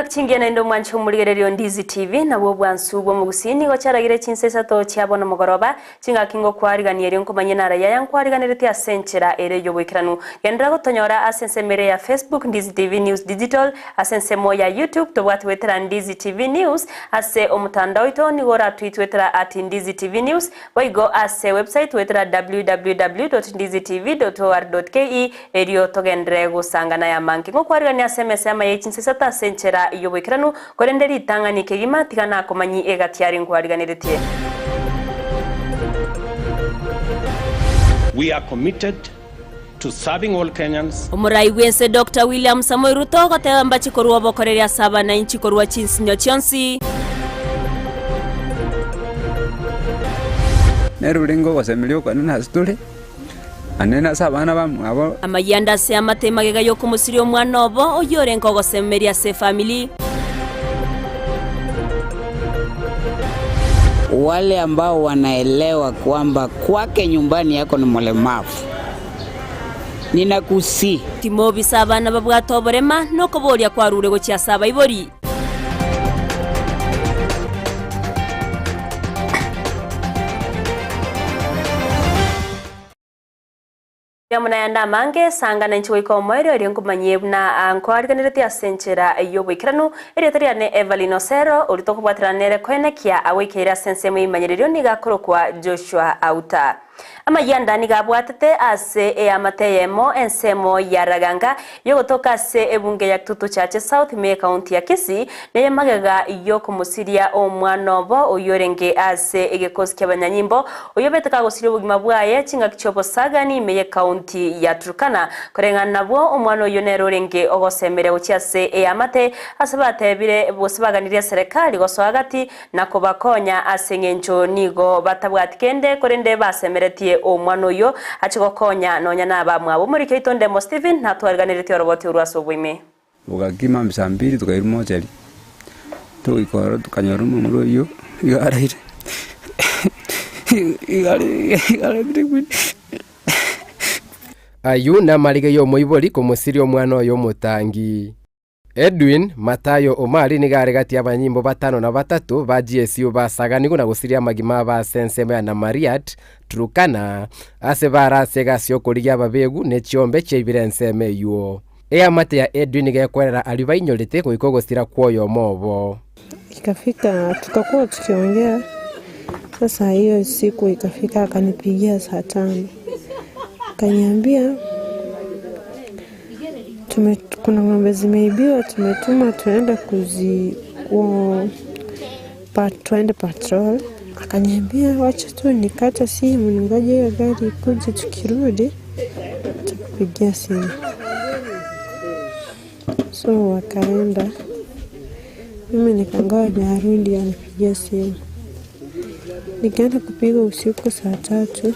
Chingaki chingiya naende omwanche omorigereria o Ndizi TV, nabwo obwansu bw'omogusii nigo chiaragire chinsa isato chia bono mogoroba, chingaki ngokwarigania erio nkomanyie nara yaya nkwariganeretie ase enchera ere y'oboikeranu. Genderera gotonyora ase ensemo ere ya Facebook Ndizi TV News Digital, ase ensemo ya YouTube tobwate goetera Ndizi TV News, ase omotandao oito nigo oratwitwetera at Ndizi TV News, Boigo ase website goetera www.ndizitv.or.ke erio togenderere gosangana ayamange ngokwarigania ase emesa y'amaya ye chinsa isato ase enchera y'oboikeranu, korende ritang'ani kegima tiga nakomanyi egati are nkwariganeretie. We are committed to serving all Kenyans. Omorai bw'ense Doctor William Samoei Ruto ogoteba mbache korwa obokoreri ase abananchi korwa chinsinyo chionsi. Nere orenge ogosemeria okonene ase tore, naende nase abana bamwabo. Amayianda ase amate magega y'okomosiria omwana obo oyio orenge ogosemeria ase efamiri. Wale ambao wanaelewa kwamba kwake nyumbani yako ni mlemavu, ninakusihi. Timobisa abana babwate oborema, na okoboria kwarure gochia ase abaibori. Amo nayande amange, sangana inche goika omoerio, erio nkomanyie buna nkoariganeretie ase enchera y'oboikeranu. Erieta riane Evelyn Osero, oria tokobwaterana nere koenekia agoikeire ase ensemo y'ebimanyererio nigo akorokwa Joshua Auta. Amayianda nigo abwatete ase eamate eyemo ensemo ya Raganga y'ogotoka ase ebunge ya Kitutu Chache South ime y'ekaunti ya Kisii, neye magega y'okomosiria omwana obo oyio orenge ase egekosi ki'abanyanyimbo Oyobete kagosiria obogima bwaye chingaki chi'obosagani ime y'ekaunti ya Turkana. Koreng'ana nabwo, omwana oyio nere orenge ogosemeria gochia ase eamate, ase batebire gose baganirie eserekari gosoa gati na kobakonya ase eng'encho nigo batabwati kende korende basemeretie omwana oyio ache gokonya nonya nabamwabo. Omoriki oito Ndemo Stephen natwariganeretie oroboti orwo ase oboime. Bogakima misa mbiri tukairwa mochari, togoika ororo tukanyora omomura oyio iga araire iga are iga aremire buna. Ayio namariga y'omoibori komosiria omwana oye omotangi. Edwin Mathayo Omari nigo are gati y'abanyanyimbo batano na batato ba GSU basaganigwe na gosiria amagima abo ase ensemo ya Namariat, Turkana, ase bare ase egasi y'okorigia ababegu ne chiombe chiaibire ensemo eyio. Eamate ya Edwin nigo ekwerera aria bainyorete goika ogosira kw'oyomo obo. Ikafika tukakuwa tukiongea, sasa hiyo siku ikafika akanipigia saa tano akaniambia tume, kuna ng'ombe zimeibiwa, tumetuma tuende kuzi ku, pa, tuende patrol. Akaniambia wacha tu nikate simu ningoje hiyo gari ikuje, tukirudi tukupigia simu. So wakaenda, mimi nikangoja arudi anipigie simu. Nikaenda kupiga usiku saa tatu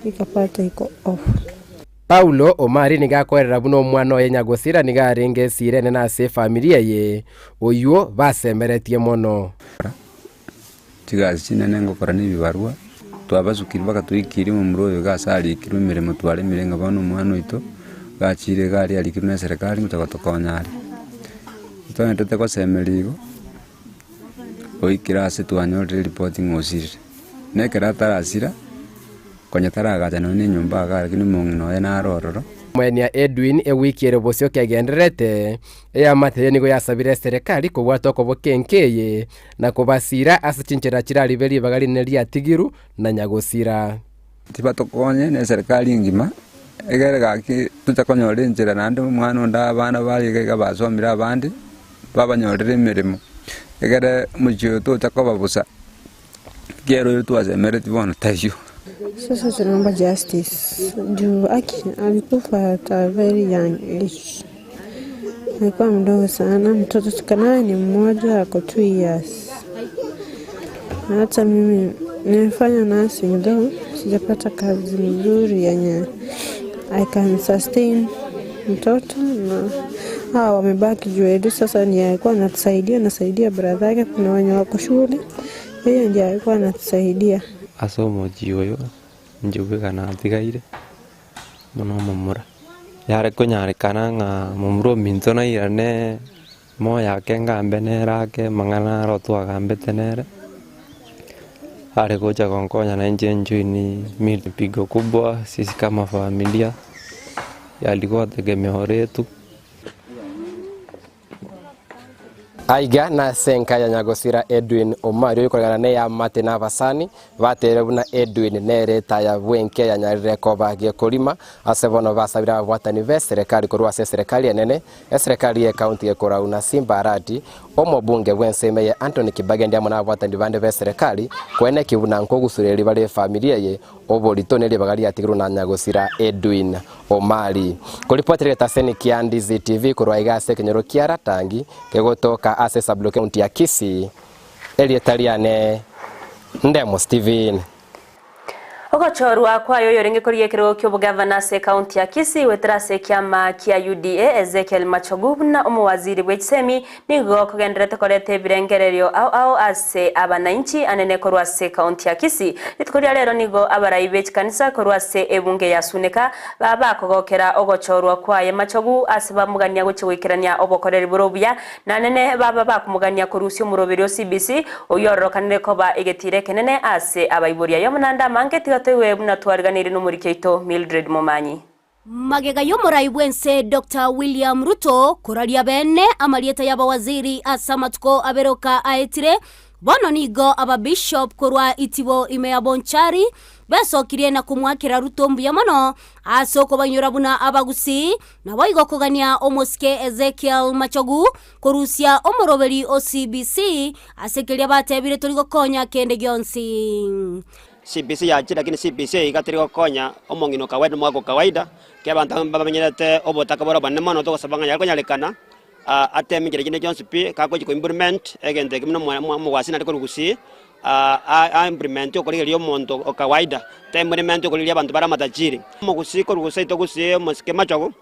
nikapata iko off. Paulo Omari nigo akoerera buna omwana oye nyagosira nigo arenge esira enene ase efamiri eye, oyio basemeretie mono. Chigasi chinene ngokora na ebibarua, twabasukire mpaka toikirie omomura oyo iga ase arikirwe emeremo twaremire ng'a bono omwana oito, gachire iga aria arikirwe na eserekari ngocha gotokonya are. Toendete gosemeria igo, oikire ase twanyorire eripoti ng'a osirire. Na ekero atarasira, konya taragacha nonya na enyomba igaa lakini omong'ina oye naro ororo. Mwenia Edwin ewiki ere bosio kegendererete, eamate eye nigo yasabire eserekari kobwata okoboka enka eye na kobasiira ase chinchera chiraribe ribaga rinene riatigiru na nyagosira. Tibatokonye na eserekari engima, egere gaki tocha konyora enchera naende omwana onde abana bare iga iga basomire abande, babanyorere emeremo, egere omochie oyo tocha koba bosa, ekiagera oyo twasemeretie bono taiyo. Sasa tunaomba justice juu Aki alikufa at a very young age, alikuwa mdogo sana. Mtoto tuko naye ni mmoja, ako 2 years. Na hata mimi nimefanya nursing though sijapata kazi mzuri yenye I can sustain mtoto na hawa wamebaki juu Edu sasa ndiye alikuwa anatusaidia, anasaidia brother yake, kuna wenye wako shule, yeye ndiye alikuwa anatusaidia. Ase omochie oyo inche bweka natigaire buna omomura, yare konyarekana ng'a momura ominto nairane. Moyo ake ngambe nere ake amang'ana aro twagambete nere, are gocha gonkonya nainche njoini pigo kubwa sisi kama familia, yalikuwa tegemeo letu. Aiga nase enka ya nyagosira Edwin Omari oyokoregana na eamate na abasani bateire buna Edwin nere etaya bwenke yanyarire koba gekorima ase bono basabire ababwatani be eserekari korwa ase eserekari enene eserekari ye county gekorauna Simba Arati omobunge bw'ensemo eye Anthony Kibagendi amo na ababwatani bande be eserekari koeneki buna nkogusureria bare efamiri eye oborito ne ribaga riatigirwe na nyagosira Edwin Omari. Koripotera egetaseni kia Ndizi TV korwa iga ase ekenyoro kia Ratangi kegotoka ase sub-county ya Kisii, erieta riane Ndemo Stephen. Ogochorwa kwaye oyorenge korigia ekerogo ki'obogavana ase ekaunti ya Kisii goetera ase ekiama kia UDA Ezekiel Machogu buna omowaziri bw'echisemi nigo kogendererete koreta ebirengererio ao ao ase abanainchi anene korwa ase ekaunti ya Kisii. Rituko ria rero nigo abarai be chikanisa korwa ase ebunge ya Suneka bakogokera ogochorwa kwaye Machogu ase bamogania gochia goikerania obokoreri bore obuya Nanene baba bakomogania korusia omoroberi o CBC, oyio ororokanire koba egetiira ekenene ase abaibori. Aye omonanda amange, tiga toigwe buna twariganeirie nomoriki oito Mildred Momanyi. Magega y'omorai bw'ense Doctor William Ruto koraria bene amarieta y'abawaziri ase amatuko abere oka aetire, Bono nigo ababishop korwa itibo ime ya Bonchari besokirie na komoakera Ruto mbuya mono ase okobainyora buna abagusii, naboigo kogania omosike Ezekiel Machogu korusia omoroberi o CBC ase keria batebire tori gokonya kende gionsi. CBC yachire lakini CBC iga teri gokonya omong'ina o kawaida na omogaka o kawaida, ekiagera abanto mbamenyerete obotaka bore obonene mono togosaba ng'a yare konyarekana. Ateme enchera chinde chionsi pi, gagochia ko implement egento eke buna omogwasi nare korwa gusii, a implement okorigereria omonto o kawaida, ta implement okorigereria abanto bare amatajiri. Omogusii korwa gose aito gusii omosike machogu,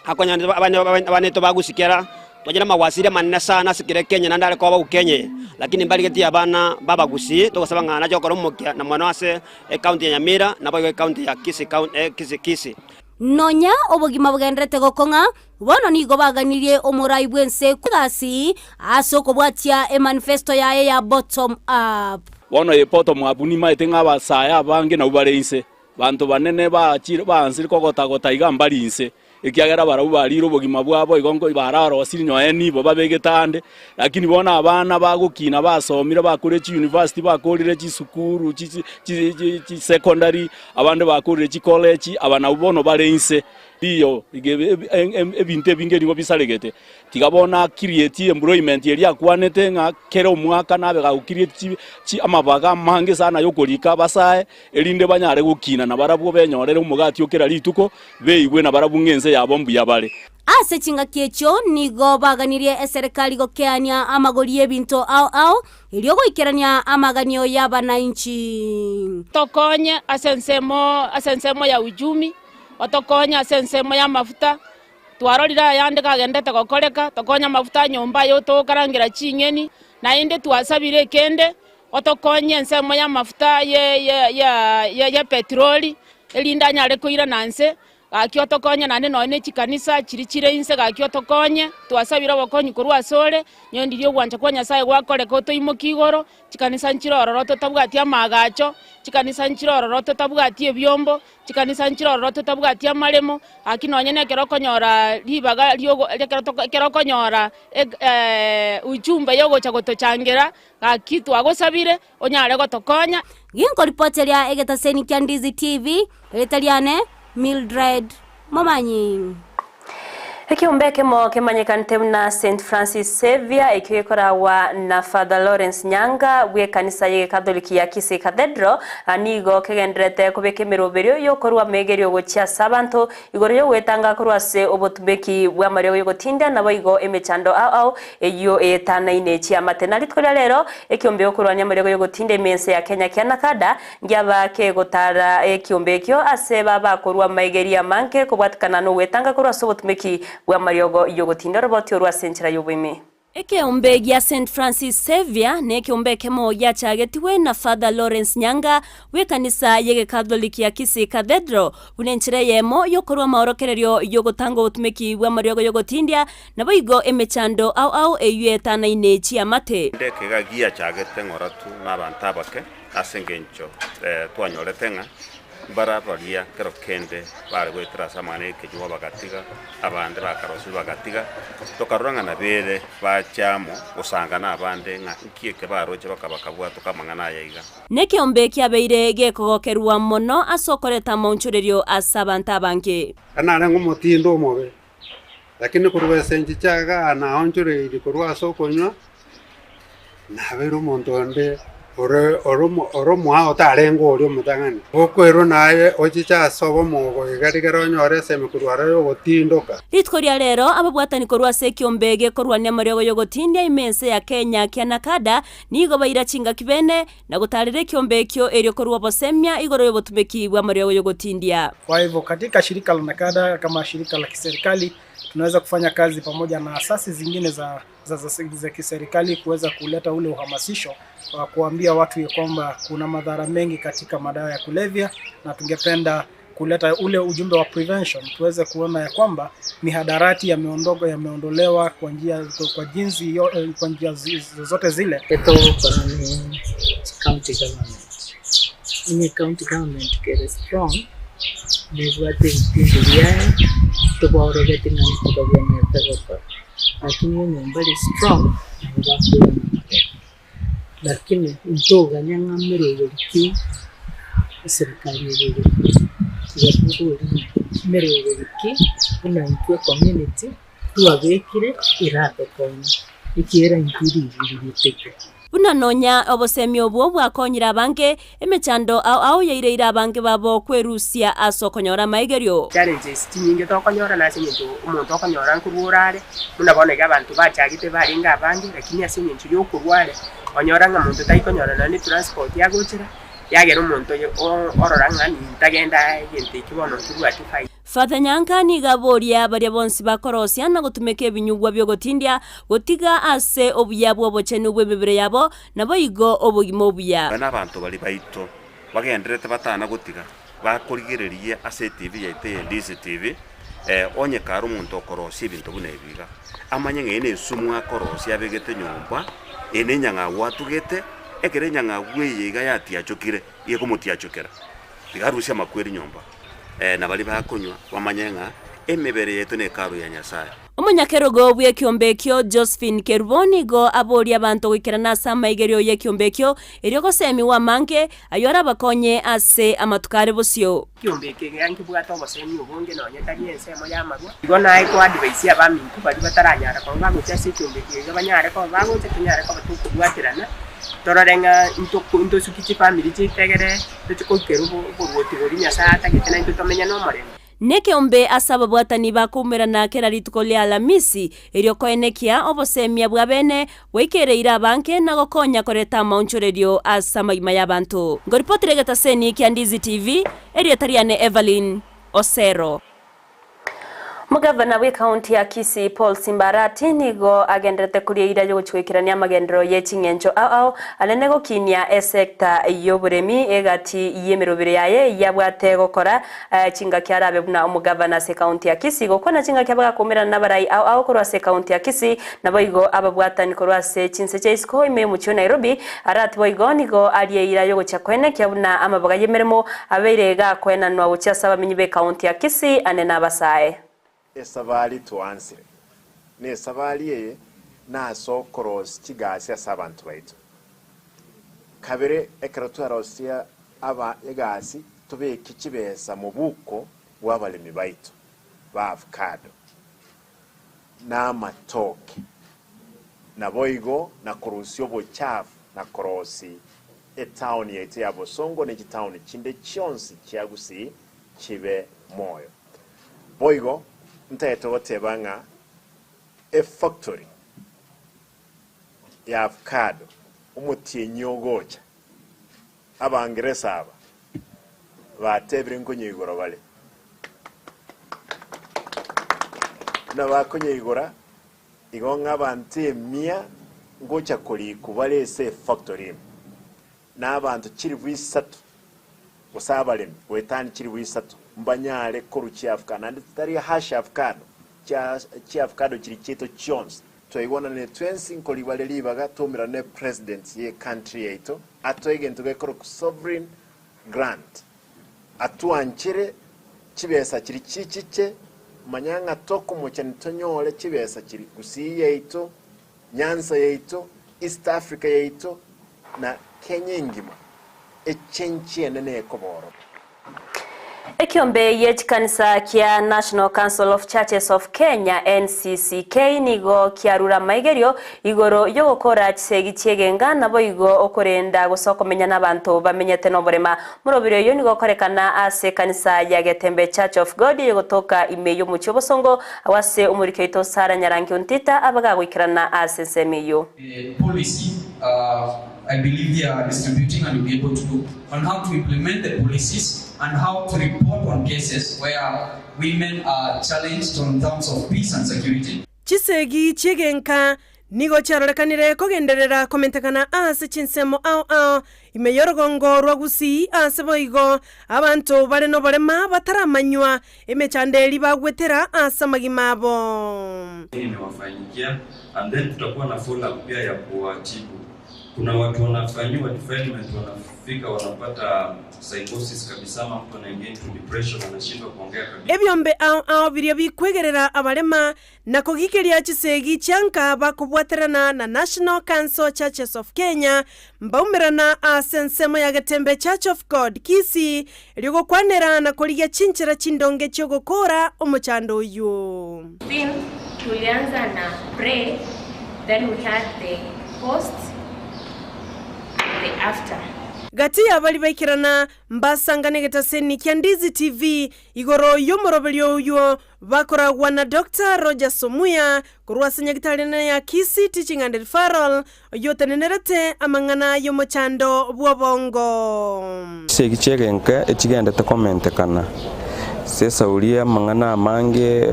akonya abana bagusikera, twachire amagwasiri amanene sana ase kera Kenya naende are koba Kenya eye, lakini mbarigetie abana ba abagusii, togosaba ng'a nache gokora omokia na mono ase ecounty ya Nyamira, naboigo ecounty ya Kisii Kisii Kisii. Nonya obogima bogendererete gokong'a, Bono nigo baganirie omorai bw'ense egasi ase okobwatia emanifesto yaye ya Bottom Up. Bono eye bottom up nimaete ng'a abasae abange nabwo bare inse, banto banene baachire baansire kogota-gota iga mbari inse, ekiagera barabwo bariire obogima bwabo igo nko bararosirie nonye nibo babegete ande. Lakini bono abana bagokina basomire bakorire chiuniversity bakorire chisukuru chi chi chi chisecondary, abande bakorire chicollege, aba nabwo bono bare inse. Riyo ebinto ebinge nigo bisaregete. Tiga bono a-create employment eria akwanete ng'a kera omwaka nabe gago-create amabaga amange sana yokorika abasae, erinde banyare gokina nabarabwo benyorere omogati o kera rituko, beigwe nabarabwo ng'a ense yabo mbuya bare. Ase chingaki echio nigo baganirie eserekari gokeania amagori y'ebinto ao ao, erio goikerania amaganio y'abanainchi. Tokonye ase ensemo ase ensemo ya uchumi. Otokonye ase ensemo y'amafuta, twarorire ayande kagenderete gokoreka, tokonye amafuta a nyomba aye otogokarangera ching'eni, naende twasabire ekende, otokonye ensemo y'amafuta ye petroli, erinde anyare koirana nse, gaki otokonye naende nonya ne chikanisa chiria chire inse gaki otokonye, twasabire obokonyi korwa asore, nyowe ndiria ogwancha kwa Nyasaye gwakoreka otoimokie igoro. Chikanisa nchire ororo totabwati amaagacho, chikanisa nchire ororo totabwati ebiombo, chikanisa nchire ororo totabwati amaremo, gaki nonye nekero okonyora ribaga riogo ekero toko ekero okonyora ujumbe yogocha gotochangera, gaki twagosabire onyare gotokonya. Ginkoripoteria egetaseni kia Ndizi TV, erieta riane Mildred Momanyi. Ekeombe ekemo kemanyekanete buna St Francis Xavier ekio gekoragwa na Father Lawrence Nyanga bw'ekanisa y'egekatholiki ya Kisii Cathedral nigo kegendererete kobeka emeroberio y'okorua amegerio gochia ase abanto igoro y'ogwetanga korwa ase obotumeki bw'amariogo y'ogotinda naboigo emechando ao ao eyio eetanaine chiamate. Na rituko ria rero ekeombe okorwania amariogo y'ogotinda ime ense ya Kenya kia Nakada Ngiaba kegotara ekiombe ekio ase babakorua amaigerio amange kobwatikana nogwetanga korwa ase obotumeki bw'amariogo y'ogotinda oroboti orwo ase enchera y'oboime. Ekeombe gia St Francis Xavier nekeombe ekemo giachagetigwe na Father Lawrence Nyanga bw'ekanisa y'Egekatholiki ya Kisii Cathedral buna enchera eyemo y'okorua amaorokererio y'ogotanga obotumeki bw'amariogo y'ogotindia naboigo emechando ao ao eyio etanaine chiamate. Naende ekega giachagete ng'oratu nabanto abake, ase engencho twanyorete ng'a mbara baria kero kende bare goetera ase amang'ana y'ekenyugwa bagatiga, abande bakarosigwa bagatiga, tokarora ng'a nabere bache amo gosanga nabande ng'a nki eke baroche bakaba bakabwatoka amang'ana aya iga. Nekeombe kiabeire gekogokerwa mono ase okoreta amaonchorerio ase abanto abange. Narenge omotindo omobe, lakini korwa ase enchicha igaa naonchoreirie korwa ase okonywa, nabeire omonto onde ore ore omo ore omoao otarenge oria omotang'ani. Okwerwa naye ochiche ase obomo obo iga rigere onyore esemi korwa aroro yogotindoka. Rituko ria rero ababwatani korwa ase ekiombe gekorwania amariogo y'ogotindia ime ense ya Kenya kia Nakada nigo baira chingaki bene na gotaarera ekiombe ekio erio korwa obosemia igoro y'obotumeki bw'amariogo y'ogotindia. Kwa hivyo katika shirika la NACADA kama shirika la kiserikali tunaweza kufanya kazi pamoja na asasi zingine za, za, za, za kiserikali kuweza kuleta ule uhamasisho wa kuambia watu ya kwamba kuna madhara mengi katika madawa ya kulevya, na tungependa kuleta ule ujumbe wa prevention, tuweze kuona ya kwamba mihadarati yameondoka yameondolewa kwa njia kwa jinsi yo, kwa njia zozote zile. County government onye county government kere strong nebwate ebipindi biaye tobaorogeti ng'a nki babwenerete gokora lakini onye mbari strong nabo bakoirana magega. Lakini ntoganya ng'a meroberi ki eserikari eye egokora, tiga tobori ng'a meroberi ki buna intwe ecommunity twabekire eratokonye, ekiagera intwe rigori ritete. Buna nonya obosemi obwo bwakonyire abange, emechando ao ao yaireire abange babo kwerusia ase okonyora amaigerio. Challenges chinyinge tokonyora nase eng'encho omonto okonyora nkorwa orare, buna bono iga abanto bachagete barenge abange, lakini ase eng'encho ya okorwa are, onyora ng'a monto taikonyora nonye ne transport agochera, yagera omonto oyo orora ng'a nintagenda egento ekio bono nkebwati faida. Father Nyanka nigo aboria baria bonsi bakorosia na gotumeka ebinyugwa bi'ogotindia, gotiga ase obuya bw'obochenu bw'emebere yabo, naboigo obogima obuya. Buna abanto baria baito bagendererete batana gotiga, bakorigereria ase etibi yaito eye Ndizi TV, onye kare omonto okorosia ebinto buna ebi iga, amanye ng'a eye nesumu akorosia abegete nyomba, eye nenyang'au atugete, ekero enyang'au eye iga yatiachokire, gekomotiachokera, tiga arusie amakweri nyomba. Na baria bakonywa bamanye ng'a emebere yaito nekaru ya Nyasae. Omonyakerogo bw'ekiombe ekio Josephine Kerubo nigo aboria abanto goikerana ase amaigerio y'ekiombe ekio erio gosemigwa amange ayio arabakonye ase amatuko are bosio. Ekiombe eke iga nkebwate obosemi obonge nonye tari ensemo y'amarwa. Igo naye koadvise abaminto baria bataranyara koba bagocha ase ekiombe eke iga banyare koba bagocha tonyare koba tokobwaterana torore ng'a ntosuki chifamiri chiaito egere Toche koikera oboruoti boria Nyasae atagete naintwe tomenye nomorembe. Nekeombe ase ababwatani bakoumerana kera rituko ria Alamisi, erio koenekia obosemia bwa bene bwaikereire abange na gokonya koreta amaonchorerio ase amagima y'abanto. Ngoripotera egetaseni kia Ndizi TV, erieta riane Evelyn Osero. Omogavana bw'ekaunti ya Kisii Paul Simba Arati nigo agenderete koria eira y'ogochia goikerania amagenderero ye ching'encho ao ao anene gokinia esecta y'oboremi egati y'emerobere yaye eyio abwate gokora chingaki arabe buna omogavana ase ekaunti ya Kisii gokwana chingaki abagakoumerana nabarai ao ao korwa ase ekaunti ya Kisii naboigo ababwatani korwa ase chinse chia isiko ime y'omochie o Nairobi Arati boigo nigo aria eira y'ogochia koenekia buna amaboga y'emeremo Abeire gakoenanwa gochia ase abamenyi b'ekaunti ya Kisii ane nabasae. Esabari twansire nesabari eye nase okorosia chigasi ase abanto baito. Kabere ekero twarosia aba egasi tobeke chibesa mobuko bw'abaremi baito ba avocado na amatoke, naboigo na korusia obochafu na korosi etaoni yaito ya Bosongo ne chitaoni chinde chionsi chia Gusii chibe moyo. Boigo ntagete goteba ng'a efactory ya avocado omotienyi ogocha, Abangeresa aba batebire nkonyeigora bare. Buna bakonyeigora. Igo ng'a abanto emia ngocha korikwa bare ase efactory ime, na abanto chilifu isato gose abaremi goetania chilifu isato mbanyare korwa chiavocado, naende tari hash avocado, chiavocado chiria chiaito chionsi. Twaigwananire twensi nkoribare ribaga twaumerane ne president ye country yaito atoe egento gekorokwa sovereign grant atwanchere chibesa chiria chichiche manya ng'a tokomocha ntonyore chibesa chiria Gusii yaito, Nyanza yaito, East Africa yaito na Kenya engima echenchi enene ekoba ororo. Ekiombe gie chikanisa kia National Council of Churches of Kenya, NCCK, nigo kiarure amaigerio igoro y'ogokora chisegi chi'egenga naboigo okorenda gose okomenya n'abanto bamenyete noborema. Morobiri oyio nigo okorekana ase ekanisa ya Getembe Church of God eyegotoka ime y'omochie obosongo agwo ase omoriki oito Sarah Nyarangi Ontita abaga goikerana ase ensemo eyio. Policy, I believe they are distributing and you'll be able to look on how to implement the policies and how to report on cases where women are challenged on terms of peace and security. Chisegi chi'egenka nigo chiarorekanire kogenderera komentekana ase chinsemo ao ao ime y'orogongo rwa Gusii ase boigo abanto bare noborema bataramanywa emechando eria bagwetera ase amagima abo. Imewafanyikia and then tutakuwa na follow up pia ya kuwatibu. Kuna watu wanafanyiwa defilement, wanafika wanapata psychosis kabisa, ama mtu anaingia into depression, anashindwa kuongea kabisa. Ebiombe ao ao biria bikwegerera abarema na kogikeria chisegi chianka bakobwaterana na National Council Churches of Kenya mbaumerana ase ensemo ya Getembe Church of God Kisii erio gokwanera na korigia chinchera chindonge chi'ogokora omochando oyio. Theme tulianza na pre, then we had the post and the after. Gati y'abaria baikerana mbasangane egetaseni kia Ndizi TV igoro y'omoroberio oyio bakoragwa na Doctor Rogers Omuya korwa ase nyagitari enene ya Kisii Teaching and Referral oyio otenenerete amang'ana y'omochando bw'obongo. Chisegi chi'egenka echigendete komentekana ase esauri y'amang'ana amange,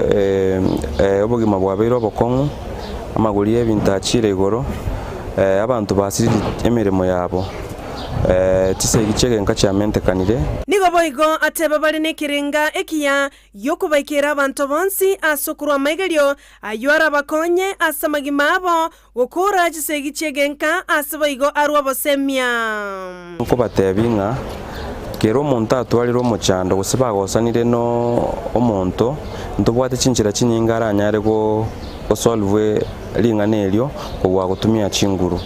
obogima bwabeire obokong'u, amagori y'ebinto achiire igoro, abanto basirire emeremo yabo, chisegi chi'egenka chiamentekanire. Nigo boigo ateba bare nekerenga ekiya gi'okobaikera abanto bonsi ase okorua amaigerio ayio arabakonye ase amagima abo gokora chisegi chi'egenka ase boigo arue obosemia. Nkobateebie ng'a kera omonto atwarire omochando gose bagosanire nomonto, ntobwate chinchera chinyinge aranyare gosolve ring'ana erio kobua gotumia chinguru.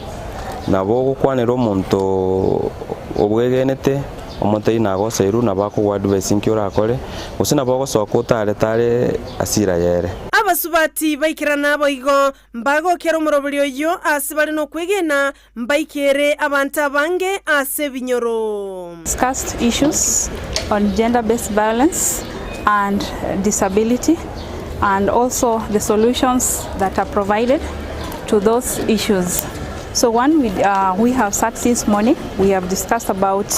Nabo ogokwanera omonto obwegenete, omotebie nagoseirwe, nabo akogwa advice nki orakore, gose nabo ogosoka otare tare hasira yere. Abasubati baikerana boigo mbagokera omoroberi oyio ase bare nokwegena, mbaikere abanto abange ase ebinyoro. Discussed issues on gender based violence and disability and also the solutions that are provided to those issues. So one we, we have sat this morning, we have discussed about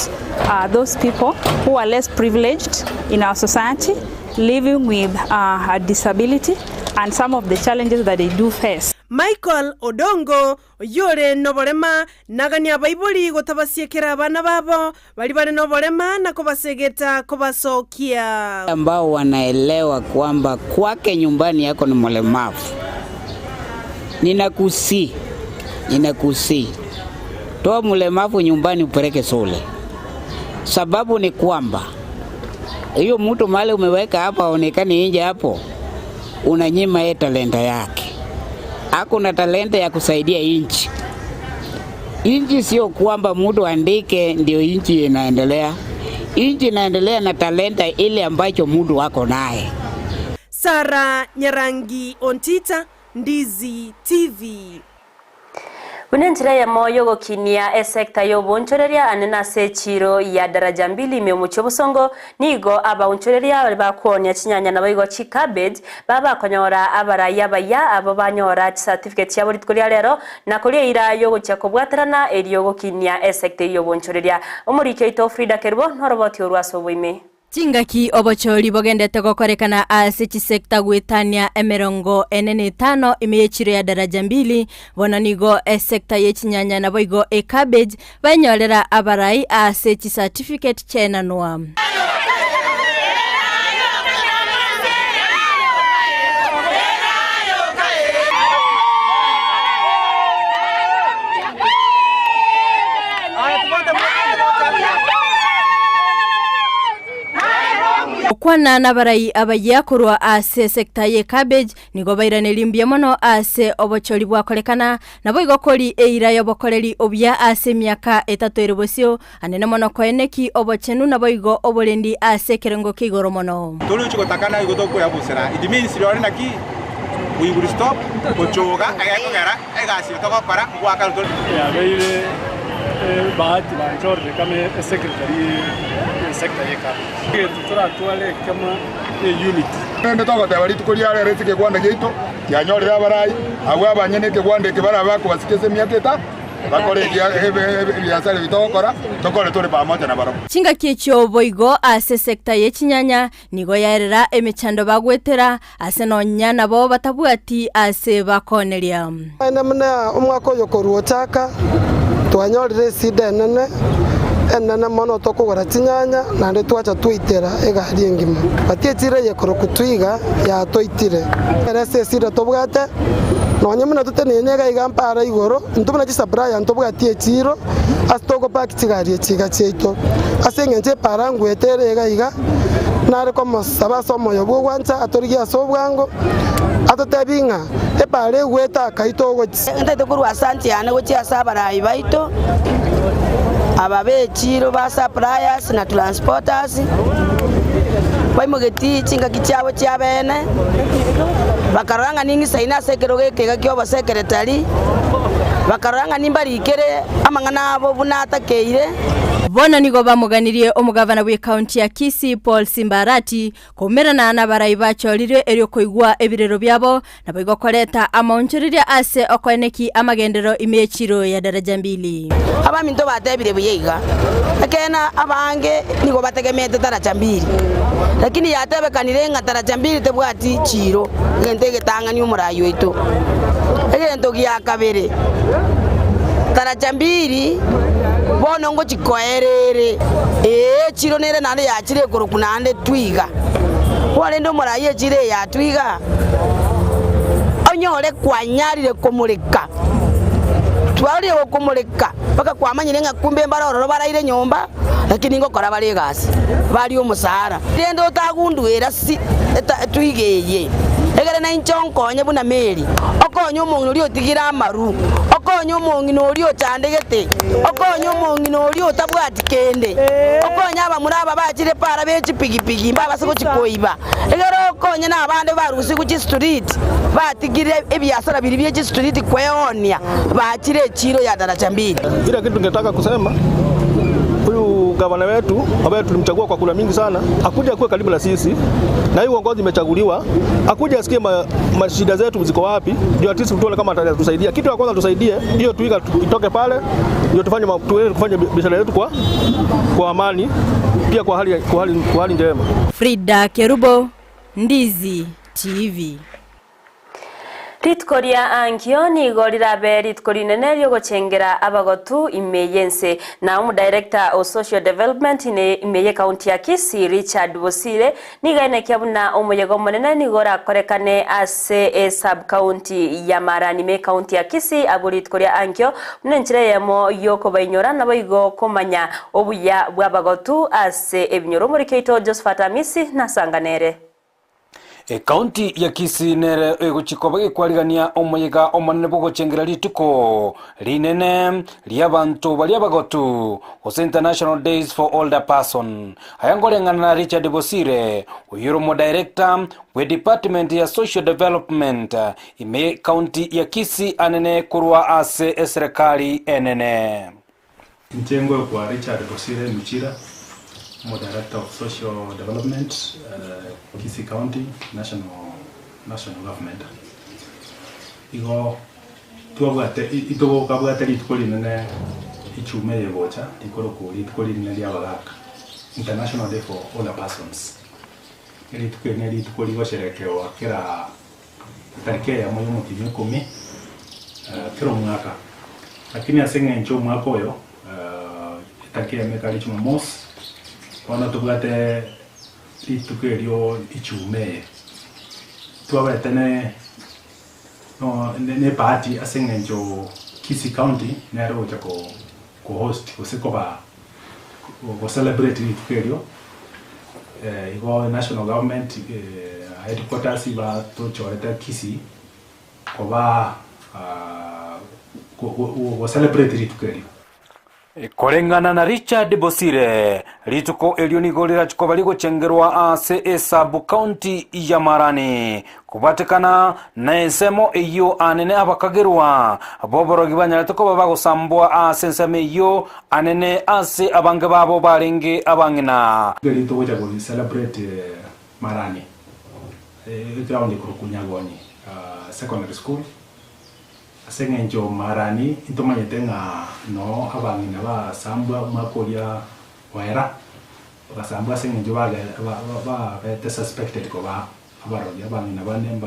those people who are less privileged in our society, living with a disability and some of the challenges that they do face. Michael Odongo, oyio ore noborema, naganie abaibori gotabasiekera abana babo baria bare noborema na kobasegeta kobasokia. Ambao wanaelewa kwamba kwake nyumbani yako ni mlemavu, ninakusihi, ninakusihi, toa mlemavu nyumbani upeleke shule. Sababu ni kwamba hiyo mtu mahali umeweka hapa aonekane nje hapo, unanyima yeye talenta yake. Ako na talenta ya kusaidia inchi. Inchi sio kwamba mtu andike ndio inchi inaendelea. Inchi inaendelea na talenta ile ambacho mtu ako naye. Sarah Nyarangi Ontita, Ndizi TV. Buna enchera eyemo yogokinia esecta y'obonchoreria ane nase echiro ya daraja mbili ime omochie obosongo nigo abaonchoreria bari bakwonia chinyanya nabo igo chicabbage babakonyora abarai abaya abo banyora chicertificate chiabo rituko ria rero na koria eira yogochia kobwaterana erio gokinia esecta eywo y'obonchoreria. Omoriki oito Frida Kerubo noroboti orwo ase oboime. Chingaki obochori bogendete gokorekana ase chisecta goetania 45 ime y'echiro ya Daraja Mbili, bono nigo esecta ye chinyanya naboigo ecabbage bainyorera abarai ase chicertificate chiaenanwa. Gokwana nabarai abayia korwa ase sector ye cabbage nigo bairanerie mbuya mono ase obochori bwakorekana, naboigo kori eira y'obokoreri obuya ase emiaka etato ere bosio, anene mono koeneki obochenu naboigo oborendi ase ekerengo kia igoro mono. Torochi gotakana igo tokweyabusera it means rirorio naki we will stop gochoga egekogera egasi eye togokora ngoakana tore. Yabeire ebahati banchorire kama esecretary ye sector ye cabbage. Egento toratware ekemo ne unity. Rende togoteba rituko ria rero ase ekegwanda giaito kianyorire abarai, abwo abanyene ekegwanda eke barabe bakobasika ase emiaka etano, bakore ebiasara ebi togokora, tokore tore pamoja nabarabwo. Chingaki echio boigo ase sector ye chinyanya nigo yaerera emechando bagwetera ase nonya nabo batabwati ase bakooneria. Naende buna omwaka oyo korwa ochaka, twanyorire esida enene, enene mono tokogora chinyanya, naende twacha twaitera egari engima. But echiro eye korokwa Twiga yatoitire. Ere ase esida tobwate, nonye buna toteneine iga iga mpara igoro, intwe buna chisupplier ntobwati echiro ase togopaki chigari echi iga chiaito. Ase engencho epara ngwete ere iga iga, nare komosaba ase omoyo bw'ogwancha atorigie ase obwango, atotebie ng'a epara egwete akaitwa ogochia. Ntaete korwa ase anche yane gochia ase abarai baito, aba b'echiiro ba suppliers na transporters, baimogetie chingaki chiabo chi'abeene, bakarora ng'a ning'isaine ase ekerogo eke iga ki'obosekeretari, bakarora ng'a nimbarikere amang'ana abo buna atakeire. Bono nigo bamoganirie omogavana bw'ekaunti ya Kisii Paul Simba Arati koumerana nabarai bachorirwe erio koigwa ebirero biabo naboigo koreta amaonchoreria ase okoeneki amagenderero ime y'echiro ya Daraja Mbili. Abaminto batebire buya iga, Ekeene abange nigo bategemeete taracha mbili, lakini yatebekanire ng'a taracha mbili tebwati chiiro, egento egetang'ani omorai oito. Egento gia kabere, taracha mbili bono ngochi koera ere, ee echiro nere naende yachire ekorokwa naende twiga. Kwarende omorai echiro eye ya twiga, onyore kwanyarire komoreka, twarorire gokomoreka mpaka kwamanyire ng'a kumbe mbare ororo baraire nyomba, lakini ngokora bare egasi, barie omosara. Rende otagundwera si twiga eye, egere nainche onkonye buna Meri, okonye omong'ina oria otigire amaru, okonye omong'ina oria ochandegete, okonye omong'ina oria otabwati kende, okonye abamura aba bachire para be chipigipigi mbabase gochia koiba, egere okonye nabande barusigwe chistriti, batigire ebiasara biria bie chistriti kweoonia, bachire echiiro ya daraja mbili. Ile kitu ningetaka kusema huyu gavana wetu ambaye tulimchagua kwa kura mingi sana akuje akuwe karibu na sisi, na hii uongozi imechaguliwa akuje asikie mashida zetu ziko wapi, ndio at least tuone kama atatusaidia. Kitu ya kwanza tusaidie hiyo Twiga itoke pale, ndio tufanye tuweze kufanya biashara yetu kwa amani, pia kwa hali njema. Frida Kerubo, Ndizi TV. Rituko ria ankio nigo rirabe rituko rinene riogochengera abagotu ime y'ense na omudirector o social development ine ime ye county ya Kisii Richard Bosire nigo enekia buna omoyega omonene nigo orakorekane ase e sub county ya Marani ime county ya Kisii abwo rituko ria ankio buna enchera eyemo yokobainyora naboigo komanya obuya bwa abagotu ase ebinyoro. Omoriki oito Josephat Amisi nasanganere. Ekaunti ya Kisii nere egochikwa bagekwarigania omoyega omonene bwogochengera rituko rinene ria abanto baria abagotu gose International Days for Older Person. Aya ngoreng'ana na Richard Bosire oyore omo director we department ya social development ime county ya Kisii anene korwa ase eserikali enene. Nchengo kwa Richard Bosire Michira, mo Director of Social Development, Kisii County, National Government. Igo twabwate itugokabwate rituko rinene ichume yegocha rikoroku rituko rinene ria abagaka. International Day for Older Persons. Erituko eri nerituko rigosherekewa kera etariki eyemo ya omotienyi oikomi kera omwaka. Lakini ase eng'encho omwaka oyo etariki eyemo ekare Jumamosi, bono tobwate rituko erio ijumaa eye. Twabete ne ne ebahati ase eng'encho Kisii County nere ogocha ko host gose koba go celebrate rituko erio, igo national government headquarters batochorete Kisii koba go celebrate rituko erio. Koreng'ana na Richard Bosire, rituko erio nigo rirache koba rigochengerwa ase esabu-county ya Marani, kobwatekana na ensemo eyio anene abakagerwa b'oborogi banyarete koba bagosambwa ase ensemo eyio anene ase abange babo barenge abang'ina. Riria togocha go celebrate Marani, eground ekorokwa Nyagoni Secondary School, Ase engencho Marani ntomanyete ng'a noo abang'ina basambwa omwaka oria oera, bagasambwa ase engencho babete suspected koba abarogi, abang'ina bane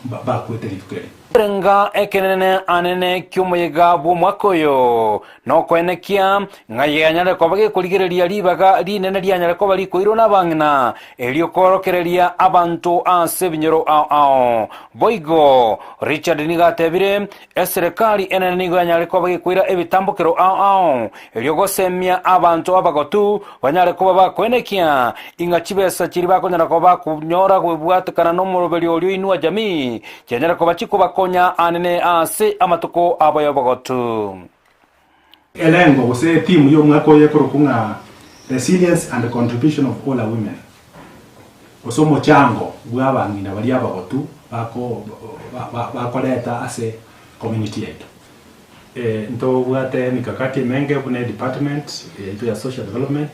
mbakwete rituko erio. Ekerenga ekenene anene ki'omoyega bw'omwaka oyo nokoenekia ng'a yanyare koba gekorigereria ribaga rinene rianyare koba rikoirwa nabang'ina, erio koorokereria abanto ase ebinyoro ao ao. Boigo, Richard nigo atebire, Eserekari enene nigo yanyare koba gekoira ebitambokero ao ao, erio gosemia abanto abagotu banyare koba bakoenekia ing'a chibesa chiria bakonyara koba bakonyora gobwatekana nomoroberio oria Inua Jamii chianyare koba chikobakonya anene ase amatuko abo y'obogotu. Elengo gose etheme y'omwaka oyo ekorokwa ng'a Resilience and Contribution of Older Women, gose omochango bw'abang'ina baria abagotu bako bakoreta ase community yaito. Ntobwate emikakati emenge buna edepartment yaito ya social development,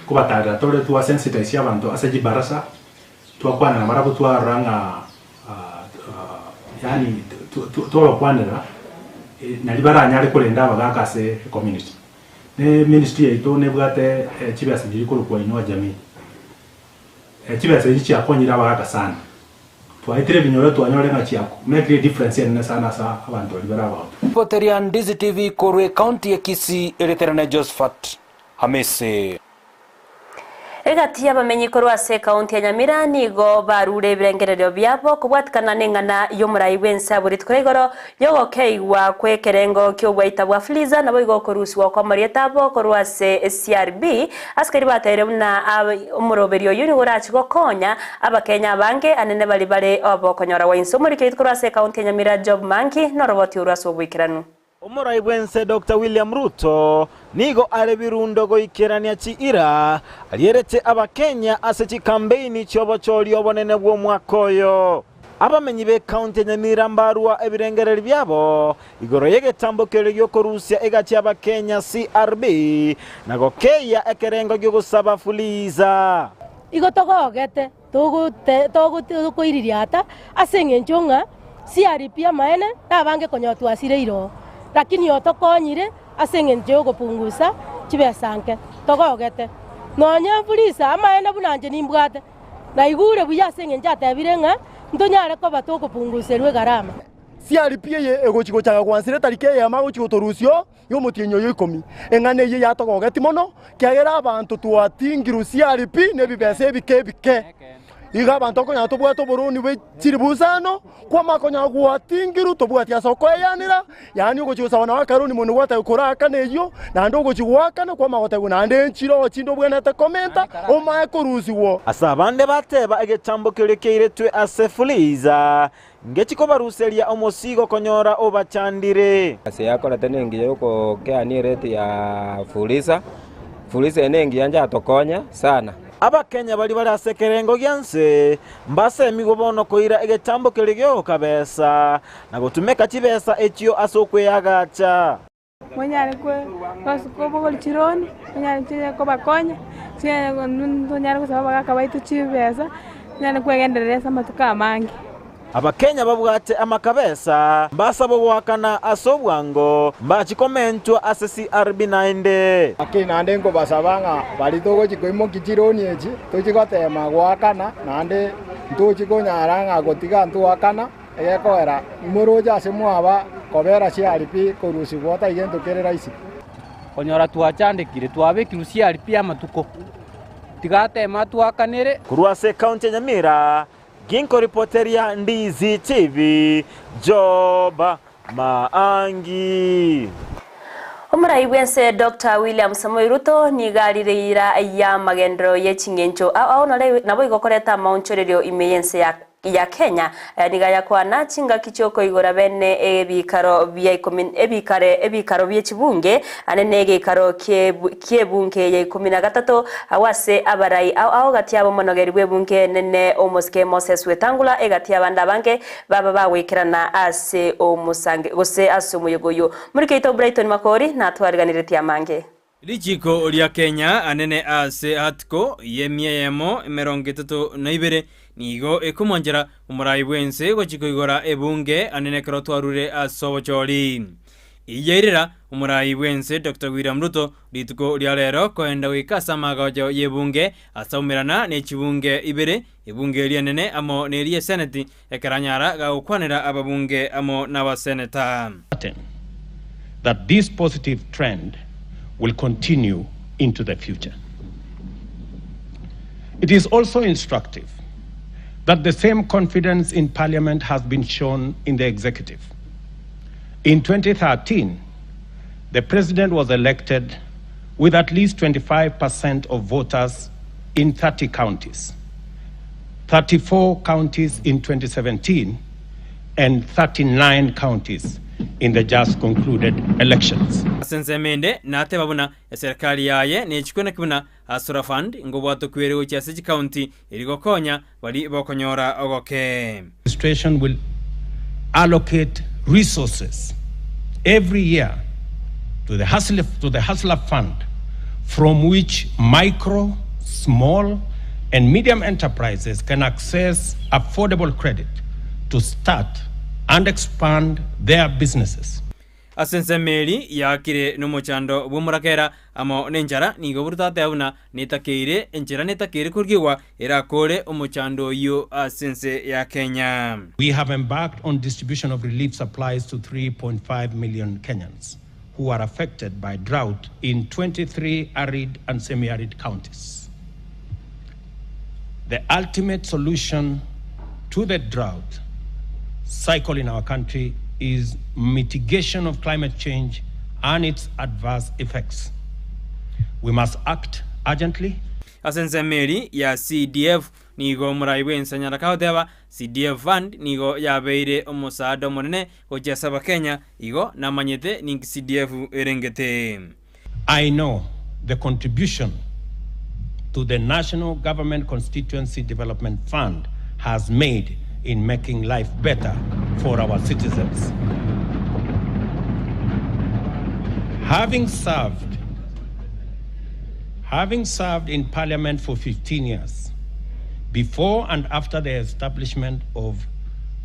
nkobatarera tore twa sensitize abanto ase chibarasa, twakwana nabarabwo twarora ng'a yaani twabakwanera nari baranyare korenda abagaka ase ecommunity. Ne eministry yaito nebwate chibesa chiria chikorokwa Inua Jamii. Chibesa echi chiakonyire abagaka sana. Twaetire ebinyoro twanyore ng'a chia mekire edifference enene sana ase abanto baria bare abagotu. Ripoteria Ndizi TV korwa ecounty ya Kisii ereterane Josephat Hamisi. Egati y'abamenyi korwa ase ekaunti ya Nyamira nigo barure ebirengererio biabo kobwatikana neng'ana y'omorai bw'ense abwo rituko ria igoro y'ogokeigwa kw'ekerengo ki'obwaita bwa Fuliza naboigo okorusigwa kw'amarieta abo korwa ase CRB. Asikari bateire buna omoroberio oyio nigo orache gokonya Abakenya abange anene baria bare obokonyora gwa inse. Omoriki oito korwa ase ekaunti ya Nyamira Job Mangi noroboti orwo ase oboikeranu. Omorai bw'ense Doctor William Ruto nigo are birundo goikerania chiira arierete Abakenya ase chikambeini chi'obochori obonene bw'omwaka oyo. Abamenyi b'ekaunti ya Nyamira mbarua ebirengererio biabo igoro y'egetambo keria gi'okorusia egati y'Abakenya CRB na gokeyia ekerengo gi'ogosaba Fuliza. Igo togogete tokoiririata ase engencho ng'a CRP amaene nabange konyora twasireire oo, lakini otokonyire ase engencho y'ogopungusa chibesa nke, togogete. Nonya Fulisa amaene buna inche nimbwate, naigure buya ase engencho atebire ng'a ntonyare koba tokopunguserwa egarama. CRP eye egochi gochaka gwansera etariki eyemo agochi gotorusia oo. y'omotienyi oyo ikomi. Eng'ana eyio yatogogetie mono, ekiagera abanto twatingirwe siari pi nebibesa ebike ebike. Igo abanto okonyora tobwate oboroni bwe chilifu isano, kwamanya konyora gwatingirwe tobwati ase okoeyanera, yaani ogochia gosaba nao akaroni mono gwateba koraakane eyio, naende ogochia goakana kwamanya gotebigwa naende enchire oo chinde obwenerete komenta omanye korusigwa. Ase abande bateba egetambo keria keiretwe ase Fuliza Ngechi kobaruseria omosigo konyora obachandire. Ase yakorete nengiya yogokeania erate ya Fuliza. Fuliza eye nengiya njatokonya sana. Abakenya baria bare ase ekerengo gia nse mbasemigwe bono koira egetambo keria gioka besa, na gotumeka chibesa echio ase okweagacha. Monyare kobogoria chironi, monyare chinyare kobakonya, chinyare tonyare gosaba abagaka baito chibesa, tonyare kwegenderera ase amatuko amange. Abakenya babwate amakabesa mbasabwe goakana ase obwango mbachi komentwa ase CRB naende. Lakini naende nkobasaba ng'a baria togochi koimokia chironi echi, tochi gotema goakana, naende ntochi konyara ng'a gotiga ntoakana, egekogera moroche ase mwaba kobera CRB korusigwa taiga gento kere rahisi. Konyora twachandekire, twabekirwe CRB amatuko, tiga ateme atwakanere. Korwa ase ekaunti ya Nyamira, Ginkoripoteria Ndizi TV, Job Maangi. Omorai bw'ense Doctor William Samoei Ruto nigo arire eira y'amagenderero ye ching'encho ao ao nore naboigo koreta amaonchorerio ime y'ense ya ya Kenya. Aya nigo ayakwana chingaki chi'okoigora bene ebikaro bia ikomi ebikare ebikaro bie chibunge ane negeikaro ki'ebunge ya ikomi na gatato, agwo ase abarai ao ao gati y'abomonogeri bw'ebunge enene omosike Moses Wetangula egati y'abande abange baba bagoikerana ase omosange gose ase omoyega oyio. Morike oito Brighton Makori natwariganiretie amange. Richiko ria Kenya anene ase Article y'emia eyemo 32 nigo ekomwanchera omorai bw'ense gochia koigora ebunge anene ekero twarure ase obochori. Iyairera omorai bw'ense Doctor William Ruto rituko ria rero koenda goika ase amagacho y'ebunge ase aumerana ne chibunge ibere, ebunge eria enene amo neria eseneti, ekero anyara gagokwanera ababunge amo nabaseneta. Certain that this positive trend will continue into the future. It is also instructive that the same confidence in Parliament has been shown in the executive. In 2013, the president was elected with at least 25% of voters in 30 counties, 34 counties in 2017, and 39 counties in the just concluded elections. Ase ensemo ende nateba buna eserikari yaye nechikwe buna Hustler Fund ngobwatokwa ere gochia ase chikaunti eri gokonya baria bokonyora ogoke. Administration will allocate resources every year to the Hustler, to the Hustler Fund from which micro, small, and medium enterprises can access affordable credit to start and expand their businesses. Ase ensemo eri yaakire nomochando bw'omorakera amo nenchara, nigo Ruto ateba buna netakeire enchera netakeire korigigwa erakore omochando oyio ase ense ya Kenya. We have embarked on distribution of relief supplies to 3.5 million Kenyans who are affected by drought in 23 arid and semi-arid counties. The ultimate solution to the drought cycle in our country is mitigation of climate change and its adverse effects. We must act urgently. Ase ensemo eri ya CDF nigo omorai bw'ense Nyaraka agoteba CDF Fund nigo yabeire omosaada omonene gochia ase abakenya igo namanyete ninki CDF erengete. I know the contribution to the National Government Constituency Development Fund has made in making life better for our citizens. Having served, having served in Parliament for 15 years, before and after the establishment of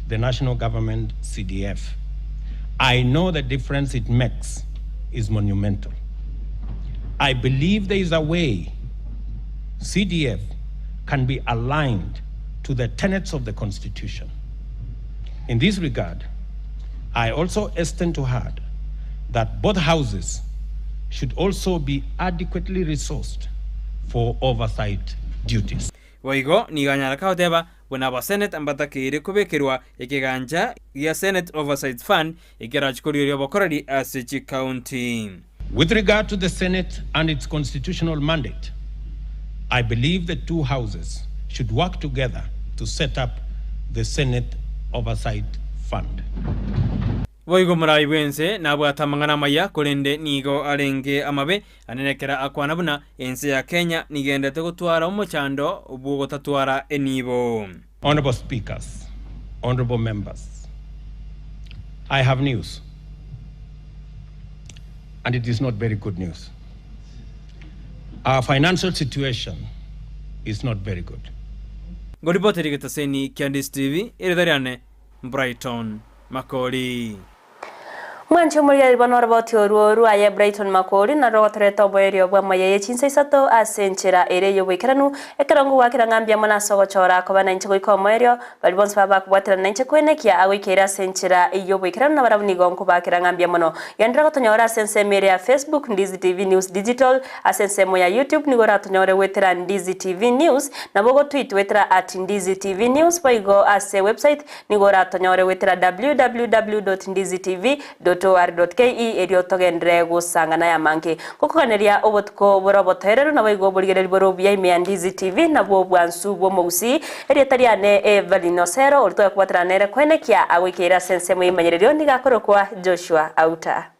the National Government CDF, I know the difference it makes is monumental. I believe there is a way CDF can be aligned to the tenets of the Constitution. In this regard, I also extend to heart that both houses should also be adequately resourced for oversight duties. Boigo nigo anyara goteba buna abaseneta mbatakeire kobekerwa ekegancha gia Senate Oversight Fund ekerachie korieria obokoreri ase chikaunti. With regard to the Senate and its constitutional mandate, I believe the two houses should work together to set up the Senate Oversight Fund. Boigo omorai bw'ense nabwate amang'ana amaya, korende nigo arenge amabe anene ekero akwana buna ense ya Kenya nigendete gotwara omochando bw'ogotatwara enibo. Honourable Speakers, Honourable Members, I have news and it is not very good news. Our financial situation is not very good. Ngoripoteri getaseni kia Ndisi TV, erieta riane Brighton Makori. Mwanche omorigereria bono oroboti orwo rwaye Brighton Makori narwo rogotoreta oboerio bw'amaya ye chinsa isato ase enchera ere y'oboikeranu, ekero ngogwakera ng'a mbuya mono ase ogochora koba nainche goika omoerio, baria bonsi baba bakobwaterana nainche koenekia agoikeire ase enchera y'oboikeranu nabarabwo nigo nkobakera ng'a mbuya mono. Genderera gotonyora ase ensemo ere ya Facebook, Ndizi TV News Digital, ase ensemo ya YouTube nigo oratonyore goetera Ndizi TV News, nabo ogotweet goetera at Ndizi TV News, boigo ase website Nigo oratonyore goetera www.ndizitv.or.ke erio togenderere gosangana ayamange. Gokoganeria obotuko bore obotoereru naboigo oborigereria bore obuya ime ya Ndizi TV nabwo obwansu bw'omogusii. Erieta riane Evelyn Osero oria twakobwaterana nere koenekia agoikeire ase ensemo y'emanyererio nigo akorokwa Joshua Auta.